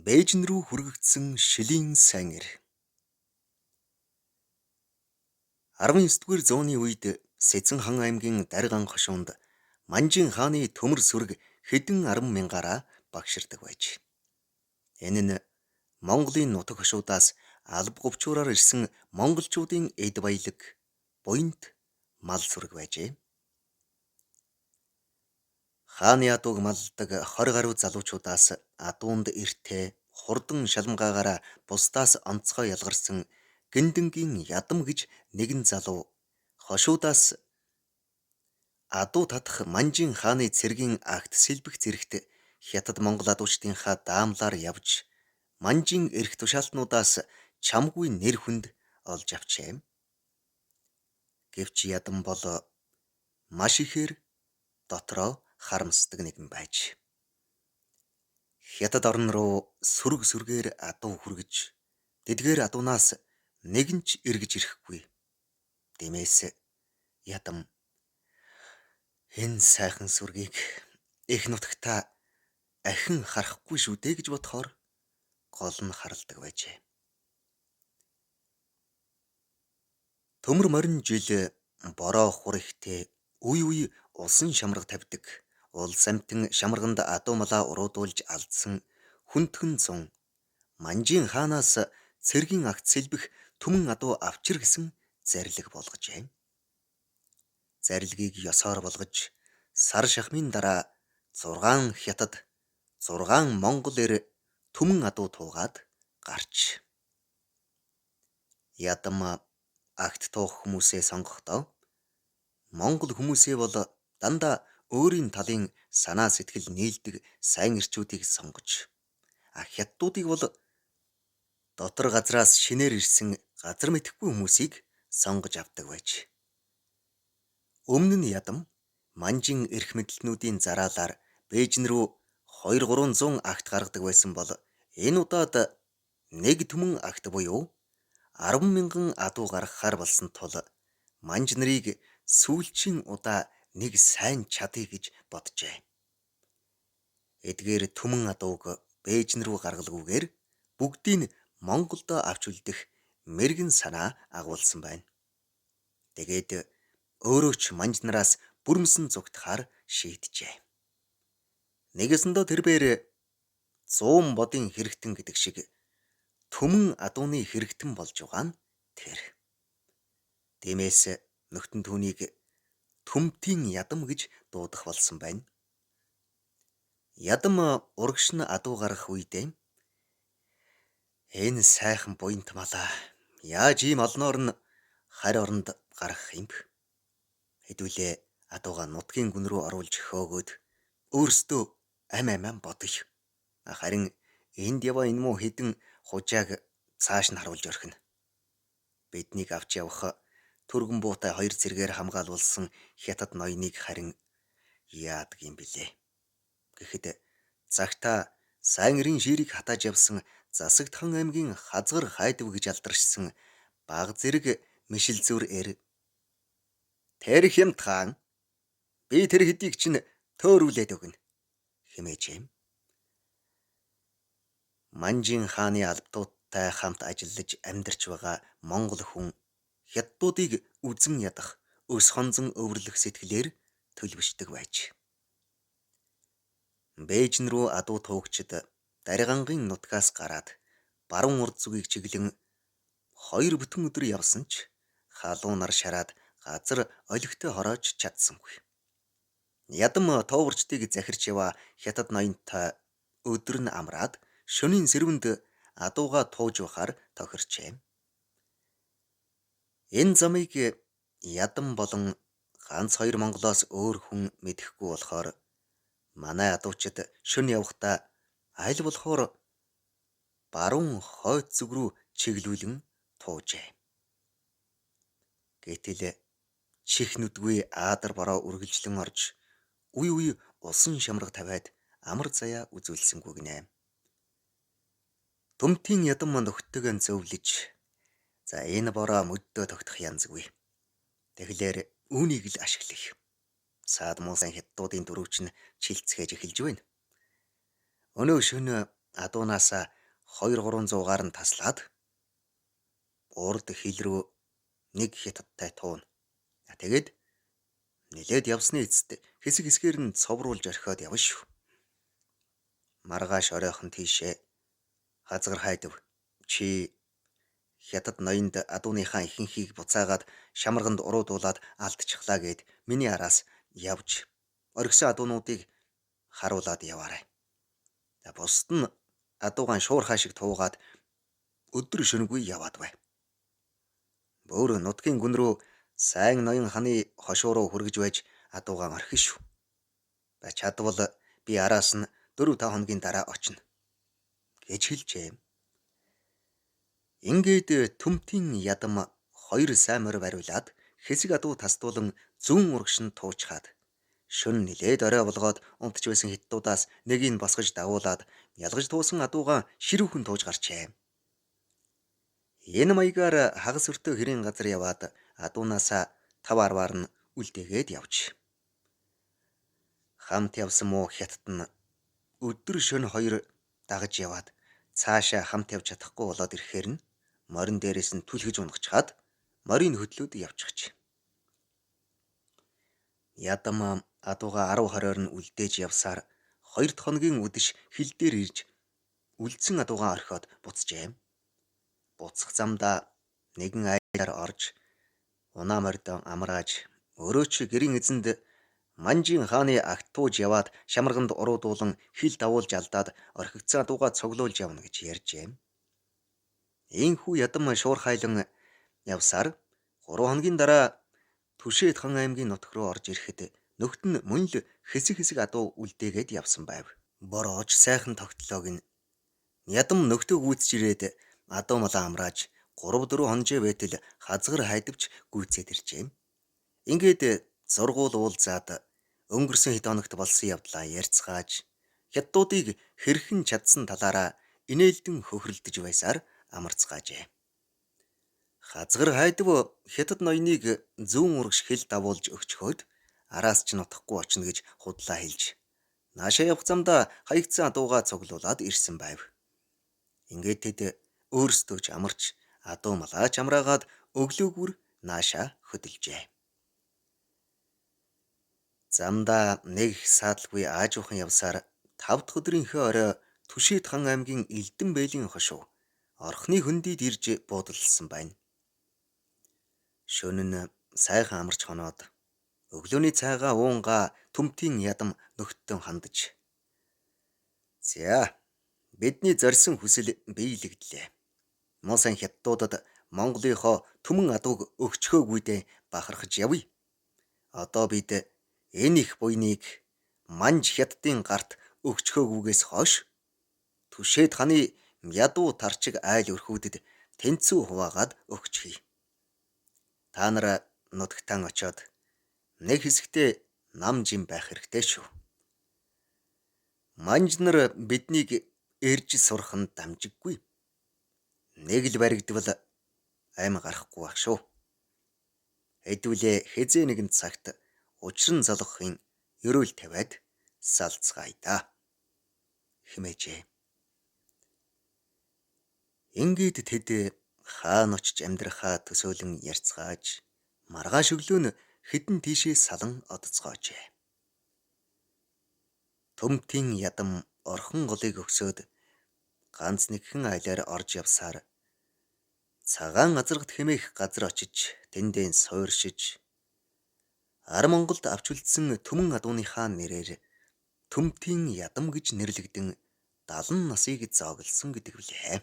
Бээжин рүү хүргэгдсэн шилийн сайн эр. 19-р зууны үед Сэцэн хан аймгийн Дарган хошуунд Манжин хааны төмөр сүрэг хэдэн арван мянгаараа багширдаг байж. Энэ нь Монголын нутаг хошуудаас алба говьчуураар ирсэн монголчуудын эд баялаг, буянт мал сүрэг байжээ. Хааны адууг малладаг 20 гаруй залуучуудаас адуунд эртээ хурдан шалмгаагаараа бусдаас онцгой ялгарсан Гиндэнгийн Ядам гэж нэгэн залуу хошуудаас адуу татах Манжин хааны цэргийн агт сэлбэх зэрэгт Хятад Монгол адуучдынхаа даамлаар явж Манжин эрх тушаалтнуудаас чамгүй нэр хүнд олж авчээ. Гэвч Ядам бол маш ихээр дотроо харамсдаг нэгэн байж. Хятад орн руу сүрэг сүргээр адуу хүргэж тэдгээр адуунаас нэг нь ч эргэж ирэхгүй. Дэмээс Ядам энэ сайхан сүргийг эх нутагтаа ахин харахгүй шүү дээ гэж бодохоор гол нь харалдаг байжээ. Төмөр морин жил бороо хур ихтэй үе үе усан шамраг тавьдаг. Улс амьтан шамарганд адуу малаа уруудуулж алдсан хүндхэн зун Манжин хаанаас цэргийн агт сэлбэх түмэн адуу авчир гэсэн зарлиг болгожээ. Зарлигийг ёсоор болгож сар шахмын дараа 6 хятад 6 монгол эр түмэн адуу туугаад гарч. Ядам агт туух хүмүүсээ сонгохдоо монгол хүмүүсээ бол дандаа өөрийн талын санаа сэтгэл нийлдэг сайн эрчүүдийг сонгож, хятадуудыг бол дотор газраас шинээр ирсэн газар мэдэхгүй хүмүүсийг сонгож авдаг байж. Өмнө нь Ядам Манжин эрх мэдэлтнүүдийн зараалаар Бээжин рүү 2-300 агт гаргадаг байсан бол энэ удаад нэг түмэн агт буюу 10,000 адуу гаргахаар болсон тул Манж нарыг сүүлчийн удаа нэг сайн чадъя гэж боджээ. Эдгээр түмэн адууг Бээжин рүү гаргалгүйгээр бүгдийг Монголдо авч үлдэх мэргэн санаа агуулсан байна. Тэгээд өөрөө ч Манж нараас бүрмсэн зугтахаар шийджээ. Нэгэсэндээ тэрбээр 100 бодын хэрэгтэн гэдэг шиг түмэн адууны хэрэгтэн болж байгаа нь тэр. Тиймээс нөхтөн түүнийг Түмтийн Ядам гэж дуудах болсон байна. Ядам урагш нь адуу гаргах үедээ энэ сайхан буянт малаа яаж ийм олноор нь харь оронд гаргах юм бэ? Хэдүүлээ адууга нутгийн гүн рүү оруулж хөөгөөд өөрсдөө ам амиа бодъё. Харин энд яваа энэ муу хэдэн хужааг цааш нь харуулж орхино. Биднийг авч явах түргэн буутай хоёр зэргээр хамгаалуулсан хятад ноёныг харин яадаг юм билээ. Гэхэд загтаа сайн эрийн ширийг хатааж явсан Засагтхан аймгийн хазгар хайдав гэж алдаршсан баг зэрэг мишил зүр эр. Тэр хямдхан би тэр хэдийг чинь төөрүүлээд өгнө хэмээжээ. Манжин хааны албадуудтай хамт ажиллаж амьдарч байгаа монгол хүн хятадуудыг үзэн ядах, өс хонзон өвөрлөх сэтгэлээр төлөвшдөг байж. Бээжин рүү адуу туугчид Даригангийн нутгаас гараад баруун урд зүгийг чиглэн 2 бүтэн өдөр явсан ч халуун нар шараад газар олигтой хороож чадсангүй. Ядам тооворчдыг захирч яваа хятад ноёнтой өдөр нь амраад шөнийн сэрвэнд адууга тууж явахаар тохирчээ. Энэ замыг Ядам болон ганц хоёр монголоос өөр хүн мэдэхгүй болохоор манай адуучид шөнө явахдаа аль болохоор баруун хойд зүг рүү чиглүүлэн туужээ. Гэтэл чих нүдгүй аадар бороо үргэлжлэн орж үе үе усан шамраг тавиад амар заяа үзүүлсэнгүй гинэ. Төмтийн ядам нөхдөг зөвлөж за энэ бороо мөддөө тогтох янзгүй. Тэгэхээр үүнийг л ашиглах. Саад муусан хятадуудын дөрөвч нь чилцгээж эхэлж байна. Өнөө шөнө адуунаасаа 2-300-гаар нь таслаад урд хил рүү нэг хятадтай тууна. Тэгээд нилээд явсны эцэст хэсэг хэсгээр нь цовруулж орхиод явна шүү. Маргааш оройхон тийшээ хазгар хайдав. Чи хятад ноёнд адууныхаа ихэнхийг буцаагаад шамарганд уруудуулаад алдчихлаа гэд миний араас явж орхисон адуунуудыг харуулад яваарай. Бусд нь адуугаан шуурхай шиг туугаад өдөр шөнөгүй яваад бай. Бөөр нутгийн гүн рүү сайн ноён ханы хошуу руу хүргэж байж адуугаан орхино шүү. Чадвал би араас нь 4-5 хоногийн дараа очино гэж хэлжээ. Ингээд төмтийн ядам 2 сайн морь бариулаад хэсэг адуу тасдуулан зүүн урагш нь туучхаад шөнө нилээд орой болгоод унтж байсан хятадуудаас нэгийг босгож дагуулад ялгаж туусан адуугаан ширүүхэн тууж гарчээ. Энэ маягаар хагас өртөө хэрийн газар яваад адуунаасаа 5-10-аар нь үлдээгээд явж. Хамт явсан муу хятад нь өдөр шөнө 2 дагаж яваад цаашаа хамт явж чадахгүй болоод ирэхээр нь морин дээрээс нь түлхэж унгачхаад морийн хөдлөөд явчихж. Ядам адууга 10-20-оор нь үлдээж явсаар 2 дахь хоногийн үдэш хил дээр ирж үлдсэн адуугаа орхиод буцжээ. Буцах замдаа нэгэн айлаар орж унаа мордон амрааж өөрөө ч гэрийн эзэнд Манжин хааны агт тууж яваад шамарганд уруудуулан хил давуулж алдаад орхигдсан адуугаа цуглуулж явна гэж ярьжээ. Ийхүү ядам шуурхайлан явсаар 3 хоногийн дараа Түшээд хан аймгийн нутг руу орж ирэхэд нөхд нь мөн л хэсэг хэсэг адуу үлдээгээд явсан байв. Борооч сайхан тогтлоог нь ядам нөхдөө гүйцэж ирээд адуу малаа амрааж 3-4 хонжээ байтал хазгар хайдвч гүйцээд иржээ. Ингээд зургуул уулзаад өнгөрсөн хэд хоногт болсон явдлаа ярьцгааж хятадуудыг хэрхэн чадсан талаараа инээлдэн хөхрөлдөж байсаар амарцгаажээ. Хазгар хайдв хятад ноёныг зүүн урагш хил давуулж өгчхөөд араас ч нутахгүй очно гэж худлаа хэлж наашаа явах замдаа хаягдсан адуугаа цуглуулад ирсэн байв. Ингээд тэд өөрсдөө ч амарч адуу малаач амраагаад өглөөгүр наашаа хөдөлжээ. Замдаа нэг их саадалгүй аажуухан явсаар 5 дахь өдрийнхөө орой Түшээд хан аймгийн Элдэн бэйлийн хошуу орхны хөндийд ирж буудаллсан байна. Шөнө нь сайхан амарч хоноод өглөөний цайгаа уунгаа төмтийн ядам нөхдөд хандаж. За, бидний зорьсон хүсэл биелэгдлээ. Муусан хятадуудад Монголынхоо түмэн адууг өгчхөөгүйдээ бахархаж явъя. Одоо бид энэ их буйныг манж хятадын гарт өгчхөөгүйгээс хойш Түшээд ханы ядуу тарчиг айл өрхүүдэд тэнцүү хуваагаад өгчхий. Та нар нутагтаан очиод нэг хэсэгтээ нам жим байх хэрэгтэй шүү. Манж нар биднийг эрж сурах нь дамжиггүй. Нэг л баригдвал аим гарахгүй байх шүү. Хэдүүлээ хэзээ нэгэн цагт учран золгохын ерөөл тавиад салцгаая да хэмээжээ. Ингээд тэд хаана очиж амьдрахаа төсөөлөн ярьцгааж маргааш өглөө нь хэдэн тийшээ салан одоцгоожээ. Төмтийн ядам орхон голыг өгсөөд ганц нэгхэн айлаар орж явсаар цагаан азаргат хэмээх газар очиж тэндээ сууршиж Ар Монголд авч үлдсэн түмэн адууныхаа нэрээр Төмтийн ядам гэж нэрлэгдэн 70 насыг зооглосон гэдэг билээ.